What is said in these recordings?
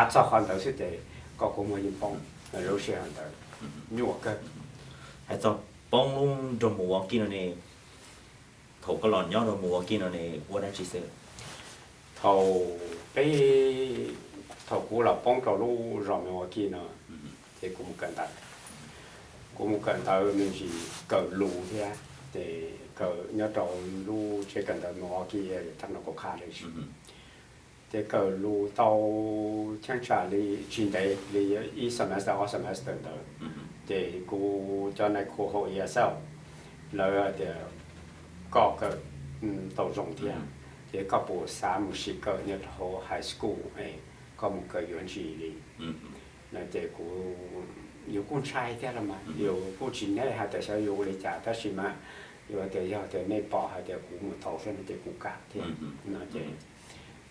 Txog qhov ntawd xwb ces koj kua muag yeej poob lub sij hawm ntawd, nyuaj kawg. Hais txog poob lub nroog Milwaukee no ne, thaum koj los nyob rau Milwaukee no ne ua dab tsi xwb? Thaum peb, thaum kuv los poob rau lub zos Milwaukee no, ces kuv mus kawm ntawv. Kuv mus kawm ntawv me ntsis kawm lus thiab, ces kawm nyob rau lub tsev kawm ntawv Milwaukee Technical College. Ces kawm lus tau cheeb tsam li tsis ntev li ib semester ob semester ntawd, ces kuv cov nais khu hauv E S L lawv tias koj kawm tau zoo thiab, ces koj puas xav mus sim kawm nyob rau hauv high school es koj mus kawm yuav ntsis li no. Ces kuv, yus kuj ntshai thiab los mas yus kuj tsis neb hais tias xyov yuav ua li cas, tab sis mas yus tias yog tias nej pom hais tias kuv mus tau thiab no ces kuv kam thiab no ces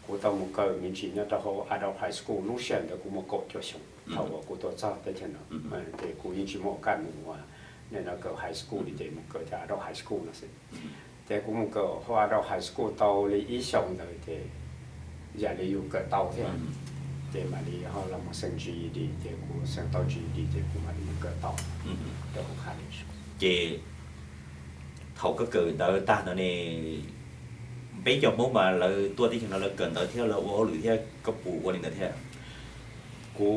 kuv tau mus kawm me ntsis nyob rau hauv Adolph High School. Lub sij hawm ntawd kuv muaj kaum cuaj xyoo thaum uas kuv tuaj txog teb chaws no, ces kuv yeej tsis muaj kaj mus ua nim no kawm high school li, ces mus kawm cov Adolph High School no xwb. Ces kuv mus kawm hauv Adolph High School tau li ib xyoos ntawd ces yam li yus kawm tau thiab, ces mam li ho los mus xeem G E D, ces kuv xeem tau G E D ces kuv mam li mus kawm tau rau hauv college. Ces thaum koj kawm ntawv tag no ne, peb cov Hmoob mas lawv tuaj teb chaws no lawv kawm ntawv thiab lawv ua hauj lwm thiab, koj puas ua li ntawd thiab? Kuv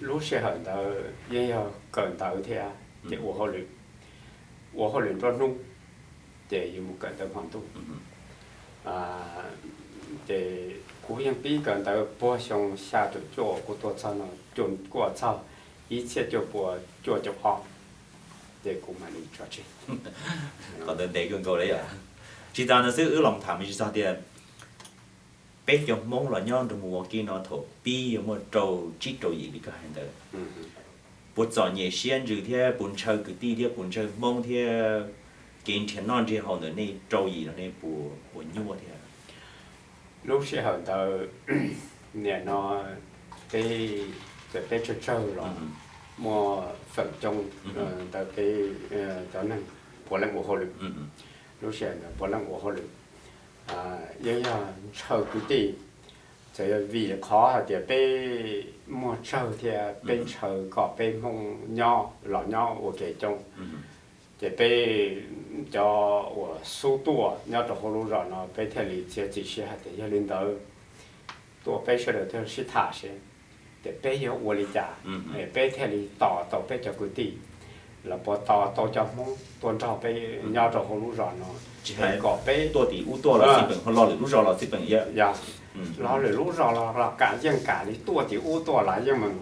lub sij hawm ntawd yeej yog kawm ntawv thiab ces ua hauj lwm, ua hauj lwm nruab hnub, ces yuav mus kawm ntawv hmo ntuj. Ces kuv yeej pib kawm ntawv puag xyoo xya caum cuaj kuv tuaj txog no, cuaj, kuj txog ib txhiab cuaj puas cuaj caum ob, ces kuv mam li tso tseg. Qhov ntawd ntev kawg nkaus li yom. Tsis tas ntawd xwb, wb los tham me ntsis txog tias peb cov Hmoob los nyob nrog mus ua ke no thaum pib yuav muaj rau tsib rau yim li koj hais ntawd, puas txom nyem siab ntsws thiab puas ntshaw kwv tij thiab puas ntshaw Hmoob thiab kev nrhiav noj nrhiav haus ntawm nej rau yim no nej puas ua nyuaj thiab? Lub sij hawm ntawd, nim no peb, peb tsawg tsawg los muaj feem coob ntawm peb cov neeg puav leej ua hauj lwm. Lub sij hawm ntawd puav leej ua hauj lwm, yeej yog ntshaw kwv tij, txawm yog vim qhov hais tias peb muaj tsawg thiab peb ntshaw kom peb Hmoob nyob los nyob ua ke coob, ces peb cov uas xub tuaj nyob rau hauv lub zos no peb thiaj li txiav txim siab hais tias yog li ntawd tuaj peb sawv daws thiaj sib tham seb tias peb yuav ua li cas es peb thiaj li tos tau peb cov kwv tij los puas tos tau cov Hmoob tuaj nrog peb nyob rau hauv lub zos no. Tsis hais kom peb tuaj tim ub tuaj los xij peem, ho lo lwm lub zos los xij peem, yog lo lwm lub zos los los kam yeej kam li, tuaj tim ub tuaj los yeej meem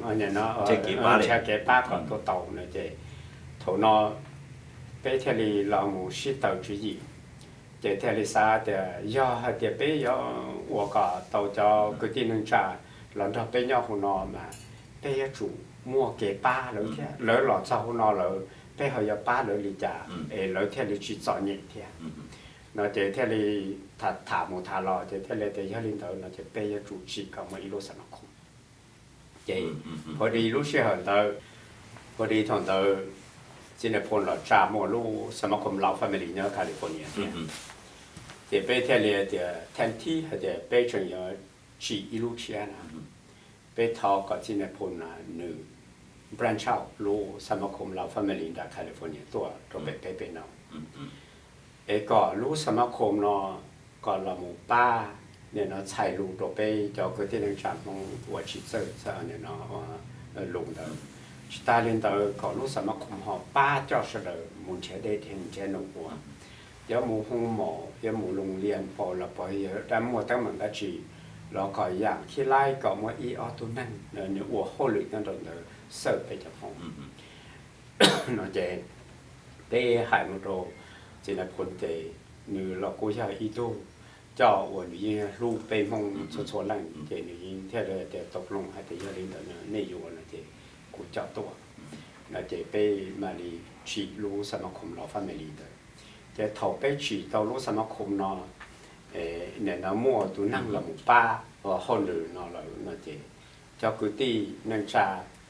nrhiav kev pab kom tuaj tau no ces thaum no peb thiaj li los mus sib tawm tswv yim, ces thiaj li xav tias yog hais tias peb yuav ua kom tau cov kwv tij neej tsa los nrog peb nyob hauv no mas peb yuav tsum muaj kev pab lawv thiab. Lawv los txog hauv no lawm, peb ho yuav pab lawv li cas es lawv thiaj li tsis txom nyem thiab no ces thiaj li tham mus tham los ces thiaj li tias yog li ntawd no ces peb yuav tsum tsim kom muaj ib lub xab ma khom. Ces pha di lub sij hawm ntawd, pha di thaum ntawd txiv nais phoo los tsa muaj lub xab ma khom Lao Family nyob California thiab. Ces peb thiaj li tias thaj thib hais tias peb tseem yuav tsim ib lub tshiab na, peb thov kom txiv nais phoo na nws branch out lub xab ma khom Lao Family nram California tuaj rau pem peb peb no, es kom lub xab ma khom no kom los mus pab nim no txhais lus rau peb cov kwv tij neej tsa Hmoob uas tsis txawj nim no lus ntawd. Tsis tas li ntawd kom lub xab ma khom ho pab coj sawv daws mus nrhiav dej nrhiav num ua, yuav mus hoo mom, yuav mus loos lias npaum los puas yog dab muaj teeb meem dab tsi los kom yam khib laib kom muaj ib ob tug neeg nws ua hauj lwm nyob rau ntawd xawj peb cov Hmoob no ces peb hais mus rau txiv nais phoo ces nws los kuj yog ib tug coj uas nws yeej hlub peb Hmoob txhua txhua leej ces nws yeej thiaj li tias tau loos hais tias yog li ntawd nej yuav no ces kuv coj tuaj no ces peb mam li tsim lub xab ma khom Lao Family ntawd. Ces thaum peb tsim tau lub xab ma khom no, nim no muaj tus neeg los mus pab hauj lwm no lawm no ces cov kwv tij neej tsa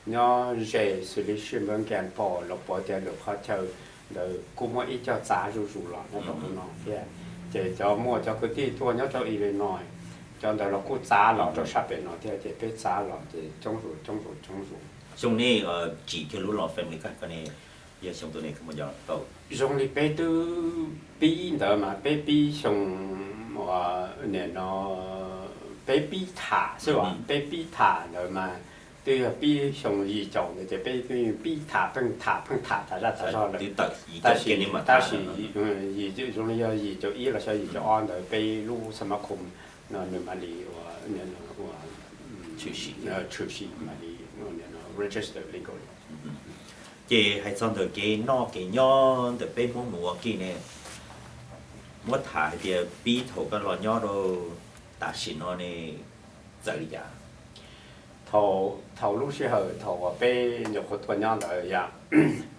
nyob ze xws li Shin Phoenix, Ken Pom los puas tias lwm qhov chaw ntawd kuj muaj ib co txav zuj zus los nyob rau hauv no thiab. Ces cov muaj cov kwv tij tuaj nyob rau Illinois, Cov ntawd los kuj txav los rau sab pem no thiab ces peb txav los ces coob zus coob zus coob zus. Xyoo nej tsim kiag lub los family card ko ne, yog xyoo twg ne? Xyoo li peb twb pib ntawd mas peb pib xyoo, nim no peb pib tham xwb as, peb pib tham ntawd mas twb yog pib xyoo yim caum ntawd ces peb pib tham pheej tham pheej tham tas zaj tas zog lawm. Tab sis, tab sis zoo li yog yim caum ib los xyov yim caum ob ntawd peb lub xab mab khum no nws mam li ua, ua tshwm sim mam li register legal. Ces hais txog ntawm kev noj kev nyob ntawm peb Hmoob mus ua ke ne, muab tham hais tias pib thaum koj los nyob rau tam sim no ne txawm li cas? Thaum lub sij hawm thaum uas peb nyuam qhuav tuaj nyob ntawd yom,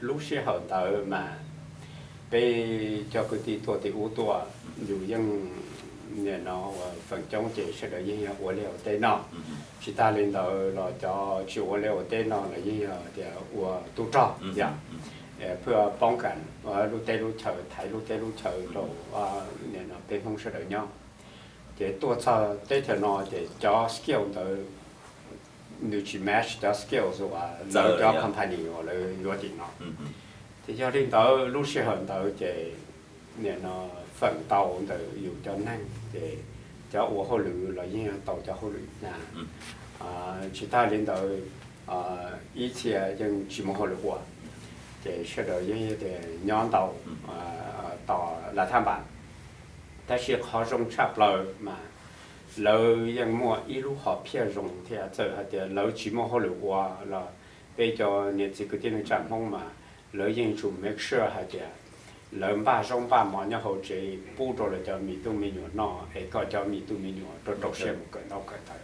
lub sij hawm ntawd mas peb cov kwv tij tuaj tim ub tuaj, yus yeej nim no ua feem coob ces sawv daws yeej yog ua liaj ua teb noj. Tsis tas li ntawd los cov tsis ua liaj ua teb noj los yeej yog tias ua tub rog yom, phwj poob kam lub teb lub chaw, thaiv lub teb lub chaw rau nim no peb Hmoob sawv daws nyob. Ces tuaj txog teb chaws no ces cov skill ntawd nws tsis match cov skills uas lawv cov company uas lawv yuav tim no. Ces yog li ntawd lub sij hawm ntawd ces nim no feem tau ntawm yus cov neeg ces cov ua hauj lwm los yeej tau cov hauj lwm na. Tsis tas li ntawd ib txhia yeej tsis muaj hauj lwm ua, ces sawv daws yeej tias nyob ntau tos lav thaj npam. Tab sis qhov zoo tshaj plaws mas lawv yeej muaj ib lub hom phiaj zoo thiab, txawm hais tias lawv tsis muaj hauj lwm ua los peb cov niam txiv kwv tij neej tsa Hmoob mas lawv yeej tsum make sure hais tias lawv npaj zaub npaj mov nyob hauv tsev pub rau lawv cov me tub me nyuam noj es kom cov me tub me nyuam rau rau siab mus kawm ntaub kawm ntawv.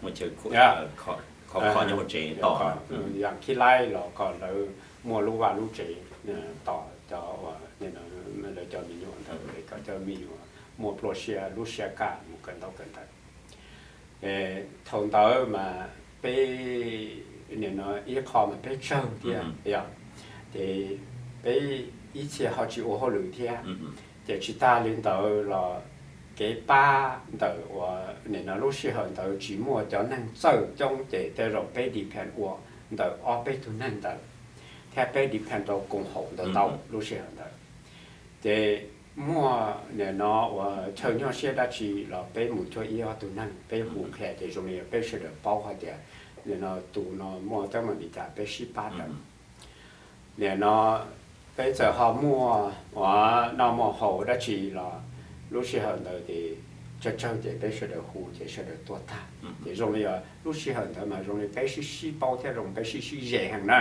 Yam khib laib los kom lawv muaj lub vaj lub tsev tos lawv cov me nyuam ntawd es kom cov me nyuam muaj plua siab lub siab kaj mus kawm ntaub kawm ntawv. Thaum ntawd mas peb nim no ib qho mas peb tsawg thiab yom, ces peb ib txhia ho tsis ua hauj lwm thiab. Ces tsis tas li ntawd los kev pab ntawm uas nim no lub sij hawm ntawd tsis muaj cov neeg txawj coob ces tej zaum peb depend ua ntawm ob peb tug neeg ntawd thiab peb depend rau koom haum ntawd ntau lub sij hawm ntawd. Ces muaj nim no uas chaw nyuaj siab dab tsi los peb mus cuag ib ob tug neeg peb hu qhia ces zoo li peb sawv daws paub hais tias nim no tus no muaj teeb meem li cas peb sib pab raws. Nim no peb txawm ho muaj uas noj muaj haus dab tsi los lub sij hawm ntawd ces tsawg tsawg ces peb sawv daws hu ces sawv daws tuaj tag. Ces zoo li lub sij hawm ntawd mas zoo li peb sib sib paub thiab zoo peb sib sib ze heev na.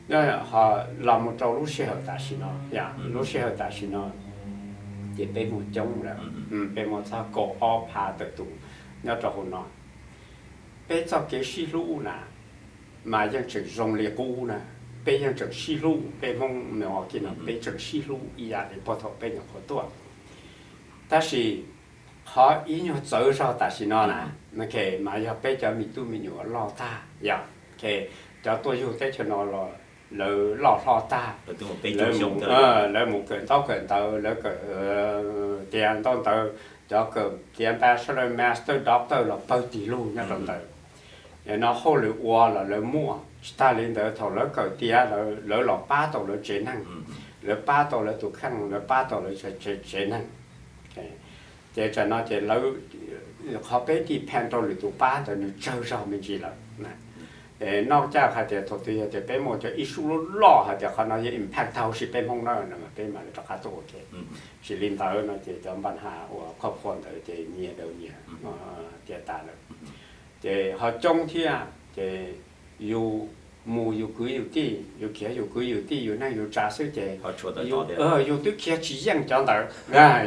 Ho los mus rau lub sij hawm tam sim no, lub sij hawm tam sim no ces peb muaj coob lawm, peb muaj txog kaum ob phav tawm tus nyob rau hauv no. Peb txoj kev sib hlub na mas yeej tseem zoo li qub na. Peb yeej tseem sib hlub, peb Hmoob no peb tseem sib hlub ib yam li puag thaum peb nyuam qhuav tuaj. Tab sis qhov ib nyuag txawv zog tam sim no na, mas yog peb cov me tub me nyuam loj tag yom, cov tuaj yug teb chaws no los lawv loj hlob tag, lawv mus kawm ntaub kawm ntawv, lawv kawm tiav ntaub ntawv, cov kawm tiav bachelor, master, doctor los pawg tig lug nyob rau ntawd. No hauj lwm ua los lawv muaj, tsis tas li ntawd thaum lawv kawm tiav lawv los pab tau lawv tsev neeg, lawv pab tau lawv tus kheej, lawv pab tau lawv tsev neeg. Ces tam no ces lawv, qhov peb depend rau lwm tus pab ntawd nws tsawg zog me ntsis lawm. Noj caj hais tias thaum twg yog tias peb muaj cov issue loj loj hais tias qhov no yeej impact tau hauv peb Hmoob na, peb mam li rov qab tuaj ua ke. Tsis li ntawd no ces cov npaj ha uas qhov qhua ntawd ces nyias daws nyias tiav tas lawm. Ces ho coob thiab ces yus mus yus kwv yus tij, yus khiav yus kwv yus tij yus neej yus tsav xwb ces yus twb khiav tsis yeej cov ntawd,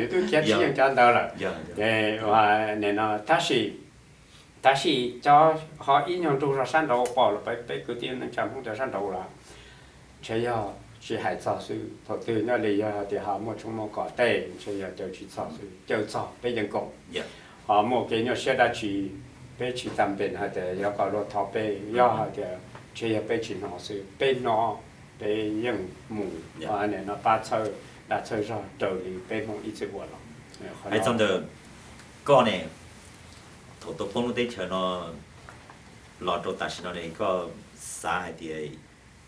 yus twb khiav tsis yeej cov ntawd lawm. Ces nim no tab sis, tab sis cov ho ib nyuag nrug zog sab nraud pom los peb kwv tij neej tsa Hmoob cov sab nraud los ntshe yog tsis hais txog xwb, thaum twg nyob li yog tias ho muaj tshoob muaj kos tej ntshe yog caw tsis txog xwb, caw txog peb yeej koom. Ho muaj kev nyuaj siab dab tsi peb tsis tam pem hais tias yuav kom luag thov peb, yog hais tias ntshe yog peb tsis hnov xwb, peb hnov peb yeej mus nim no pab txhawb dag txhawb zog raws li peb Hmoob ib txwm ua los. Hais txog ntawm koj ne, thaum tuaj poob lub teb chaws no los rau tam sim no ne, koj xav hais tias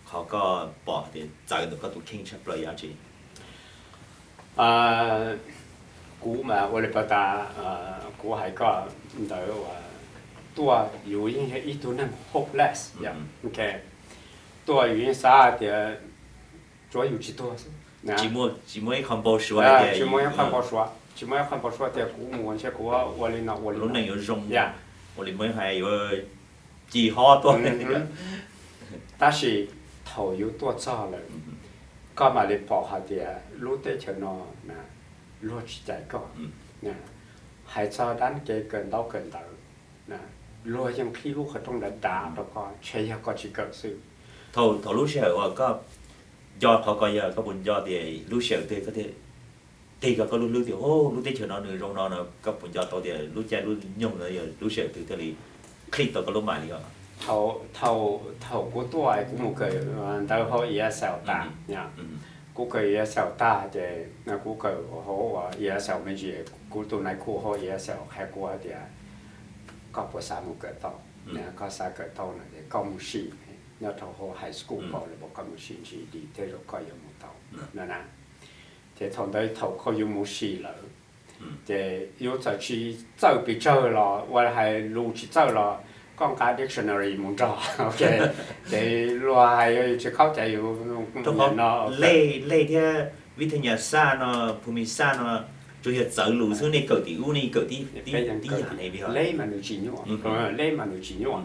qhov koj pom tias txawv ntawm koj tus kheej tshaj plaws yog dab tsi? Kuv mas ua li pas tas, kuv hais koj ntawd uas tuaj yus yeej yog ib tug neeg hopeless, tuaj yus yeej xav tias tsuav yus tsis tuag xwb. Tsis muaj ib qho npau suav, tsis muaj ib qho npau suav, tsis muaj ib qho npau suav tias kuv mus ua ntshe kuv ua li no ua li lub neej yuav zoo, ua li muaj hais yuav ci hob tuaj. Tab sis thaum yus tuaj txog lawm, koj mam li pom hais tias lub teb chaws no luag tsis cais koj. Hais txog dab kev kawm ntaub kawm ntawv, luag yeej qhib lub qhov rooj dav dav rau koj, ntshe yog koj tsis kawm xwb. Thaum lub sij hawm uas koj nco qhov ko yog koj puas nco tias lub sij hawm twg koj thiaj tig koj lub hlwb tias lub teb chaws no nws zoo no no, koj puas nco tau tias lub caij lub nyoog no yog lub sij hawm twg thiaj li click tau koj lub mind li ko? Thaum kuv tuaj kuv mus kawm ntawv hauv ESL tag, kuv kawm ESL tag ces kuv kawm hauv ESL me ntsis, kuv tus nais khu hauv ESL qhia kuv hais tias koj puas xav mus kawm tau, koj xav kawm tau no ces koj mus sim nyob rau hauv high school ko los koj mus sim ntsis li tej zaum koj yuav mus tau no na. Ces thaum ntawd thaum koj yuav mus sim lawm, ces yus txawm tsis txawj pes tsawg los ua hais lus tsis txawj los koj nqa dictionary mus nrog, ces luag hais yus tsis khaub cai yus no. Lej thiab vib thaj nyas xaj no, phu mis xaj no, tsuas yog txawv lus xwb, nej kawm tim ub nej kawm tib yam ne. Lej mas nws tsis nyuaj, lej mas nws tsis nyuaj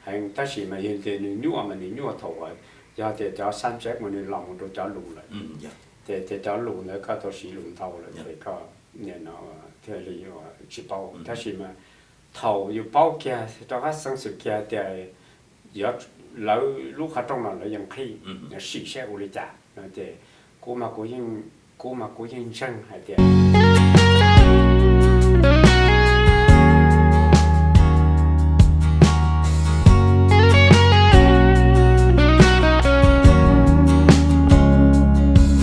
heev, tab sis mas yog tias nws nyuaj mas nws nyuaj thaum uas yog tias cov subject mas nws los mus rau cov lus lawm, ces cov lus ntawd koj tau siv lus ntau lawm ces koj thiaj li tsis paub. Tab sis mas thaum yus paub kiag rov qab xeeb xwm kiag tias yog lawv lub qhov rooj no lawv yeej qhib, sim saib ua li cas no ces kuv mas kuv yeej ntseeg hais tias